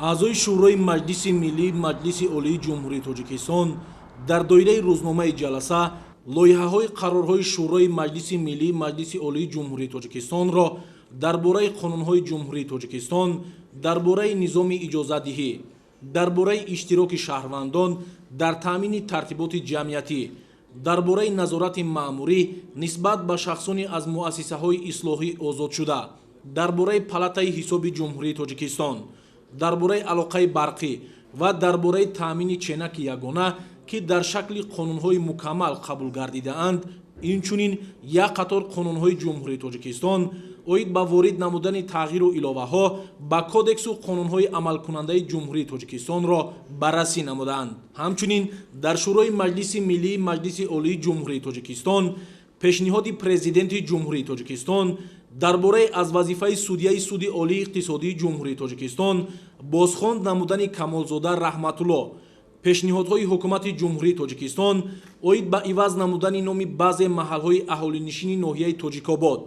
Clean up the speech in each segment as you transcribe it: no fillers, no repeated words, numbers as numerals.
Аъзои Шӯрои Маҷлиси Миллии Маҷлиси Олии Ҷумҳурии Тоҷикистон дар доираи рӯзномаи ҷаласа лоиҳаҳои қарорҳои Шӯрои Маҷлиси Миллии Маҷлиси Олии Ҷумҳурии Тоҷикистонро дар бораи қонунҳои Ҷумҳурии Тоҷикистон, дар бораи низоми иҷозатдиҳӣ, дар бораи иштироки шаҳрвандон дар таъмини тартиботи ҷамъиятӣ, дар бораи назорати маъмурӣ нисбат ба шахсони аз муассисаҳои ислоҳӣ озодшуда, дар бораи Палатаи ҳисоби Ҷумҳурии Тоҷикистон, дар бораи алоқаи барқӣ ва дар бораи таъмини ченаки ягона, ки дар шакли қонунҳои мукаммал қабул гардидаанд, инчунин як қатор қонунҳои Ҷумҳурии Тоҷикистон оид ба ворид намудани тағйиру иловаҳо ба кодексу қонунҳои амалкунандаи Ҷумҳурии Тоҷикистонро баррасӣ намуданд. Ҳамчунин дар Шӯрои Маҷлиси Миллии Маҷлиси Олии Ҷумҳурии Тоҷикистон пешниҳоди Президенти Ҷумҳурии Тоҷикистон дар бораи аз вазифаи судяи Суди Олии Иқтисодии Ҷумҳурии Тоҷикистон бозхонд намудани Камолзода Раҳматулло, пешниҳодҳои Ҳукумати Ҷумҳурии Тоҷикистон оид ба иваз намудани номи баъзе маҳалҳои аҳолинишини ноҳияи Тоҷикобод,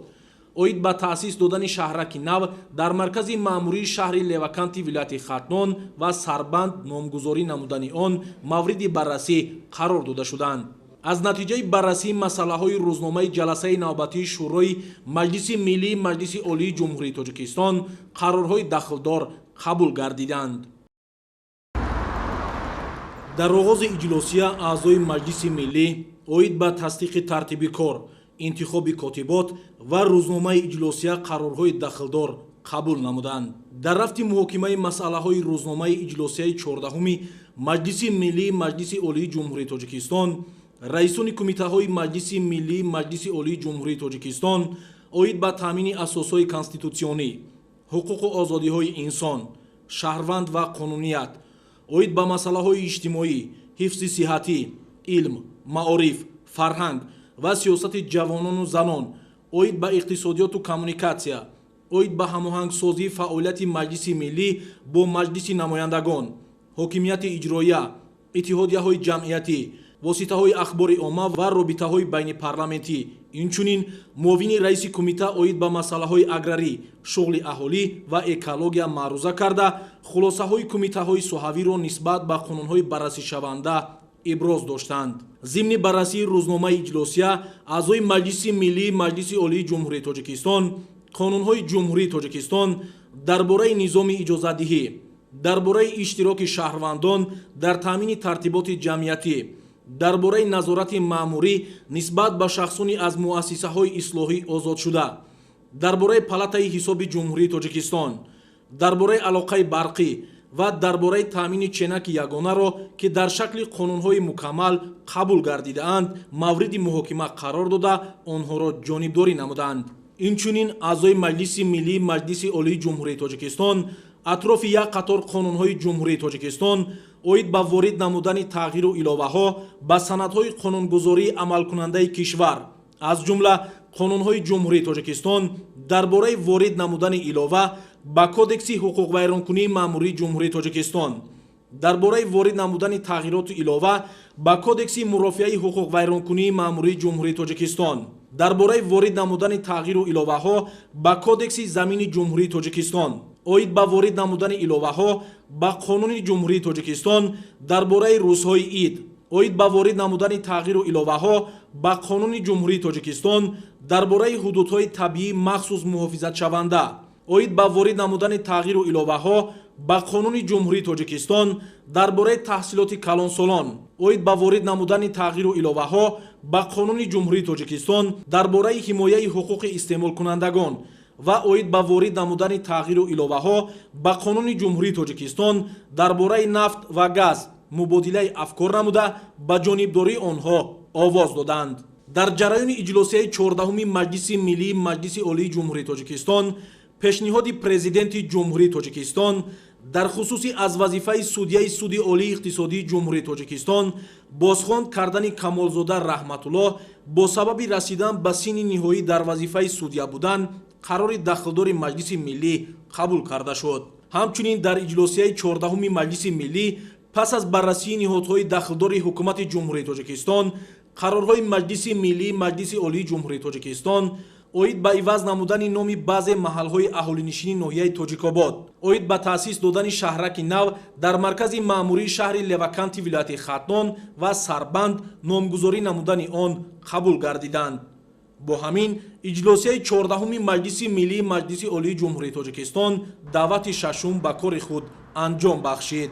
оид ба таъсис додани шаҳраки нав дар маркази маъмурии шаҳри Леваканти вилояти Хатлон ва Сарбанд номгузорӣ намудани он мавриди баррасӣ қарор дода шуданд. Аз натиҷаи баррасии масъалаҳои рӯзномаи ҷаласаи навбатии Шӯрои Маҷлиси Миллии Маҷлиси Олии Ҷумҳурии Тоҷикистон қарорҳои дахлдор қабул гардиданд. Дар оғози иҷлосия аъзои Маҷлиси Миллӣ оид ба тасдиқи тартиби кор, интихоби котибот ва рӯзномаи иҷлосия қарорҳои дахлдор қабул намуданд. Дар рафти муҳокимаи масъалаҳои рӯзномаи иҷлосияи 14-уми Маҷлиси Миллии Маҷлиси Олии Ҷумҳурии Тоҷикистон раисони кумитаҳои Маҷлиси Миллии Маҷлиси Олии Ҷумҳурии Тоҷикистон оид ба таъмини асосҳои конститутсионӣ, ҳуқуқу озодиҳои инсон, шаҳрванд ва қонуният, оид ба масъалаҳои иҷтимоӣ, ҳифзи сиҳатӣ, илм, маориф, фарҳанг ва сиёсати ҷавонону занон, оид ба иқтисодиёту коммуникатсия, оид ба ҳамоҳангсозии фаъолияти Маҷлиси Миллӣ бо Маҷлиси намояндагон, ҳокимияти иҷроия, иттиҳодияҳои ҷамъиятӣ, воситаҳои ахбори омма ва робитаҳои байнипарламентӣ, инчунин муовини раиси кумита оид ба масъалаҳои аграрӣ, шуғли аҳолӣ ва экология маъруза карда, хулосаҳои кумитаҳои соҳавиро нисбат ба қонунҳои баррасишаванда иброз доштанд. Зимни баррасии рӯзномаи иҷлосия аъзои Маҷлиси Миллии Маҷлиси Олии Ҷумҳурии Тоҷикистон қонунҳои Ҷумҳурии Тоҷикистон дар бораи низоми иҷозатдиҳӣ, дар бораи иштироки шаҳрвандон дар таъмини тартиботи ҷамъиятӣ, дар бораи назорати маъмурӣ нисбат ба шахсони аз муассисаҳои ислоҳӣ озодшуда, дар бораи Палатаи ҳисоби Ҷумҳурии Тоҷикистон, дар бораи алоқаи барқӣ ва дар бораи таъмини ченаки ягонаро, ки дар шакли қонунҳои мукаммал қабул гардидаанд, мавриди муҳокима қарор дода, онҳоро ҷонибдорӣ намуданд. Инчунин аъзои Маҷлиси Миллии Маҷлиси Олии Ҷумҳурии Тоҷикистон атрофи як қатор қонунҳои Ҷумҳурии Тоҷикистон оид ба ворид намудани тағйиру иловаҳо ба санадҳои қонунгузории амалкунандаи кишвар, аз ҷумла қонунҳои Ҷумҳурии Тоҷикистон дар бораи ворид намудани илова ба Кодекси ҳуқуқвайронкунии маъмурии Ҷумҳурии Тоҷикистон, дар бораи ворид намудани тағйироту илова ба Кодекси мурофиаи ҳуқуқвайронкунии маъмурии Ҷумҳурии Тоҷикистон, дар бораи ворид намудани тағйиру иловаҳо ба Кодекси замини Ҷумҳурии Тоҷикистон, оид ба ворид намудани иловаҳо ба Қонуни Ҷумҳурии Тоҷикистон дар бораи рӯзҳои ид, оид ба ворид намудани тағйиру иловаҳо ба Қонуни Ҷумҳурии Тоҷикистон дар бораи ҳудудҳои табиии махсус муҳофизатшаванда, оид ба ворид намудани тағйиру иловаҳо ба Қонуни Ҷумҳурии Тоҷикистон дар бораи таҳсилоти калонсолон, оид ба ворид намудани тағйиру иловаҳо ба Қонуни Ҷумҳурии Тоҷикистон дар бораи ҳимояи ҳуқуқи истеъмолкунандагон ва оид ба ворид намудани тағйиру иловаҳо ба Қонуни Ҷумҳурии Тоҷикистон дар бораи нафт ва газ мубодилаи афкор намуда, ба ҷонибдории онҳо овоз доданд. Дар ҷараёни иҷлосияи 14-уми Маҷлиси Миллии Маҷлиси Олии Ҷумҳурии Тоҷикистон пешниҳоди Президенти Ҷумҳурии Тоҷикистон дар хусуси аз вазифаи судяи Суди Олии Иқтисодии Ҷумҳурии Тоҷикистон бозхонд кардани Камолзода Раҳматуллоҳ бо сабаби расидан ба синни ниҳоӣ дар вазифаи судя будан қарори дахлдори Маҷлиси Миллӣ қабул карда шуд. Ҳамчунин дар иҷлосияи 14-уми Маҷлиси Миллӣ пас аз баррасии ниҳодҳои дахлдори Ҳукумати Ҷумҳурии Тоҷикистон қарорҳои Маҷлиси Миллии Маҷлиси Олии Ҷумҳурии Тоҷикистон Оид ба иваз намудани номи баъзе маҳалҳои аҳолинишини ноҳияи Тоҷикобод, оид ба таъсис додани шаҳраки нав дар маркази маъмурии шаҳри Леваканти вилояти Хатлон ва Сарбанд номгузорӣ намудани он қабул гардиданд. Бо ҳамин иҷлосияи 14-уми Маҷлиси Миллии Маҷлиси Олии Ҷумҳурии Тоҷикистон даъвати шашум ба кори худ анҷом бахшид.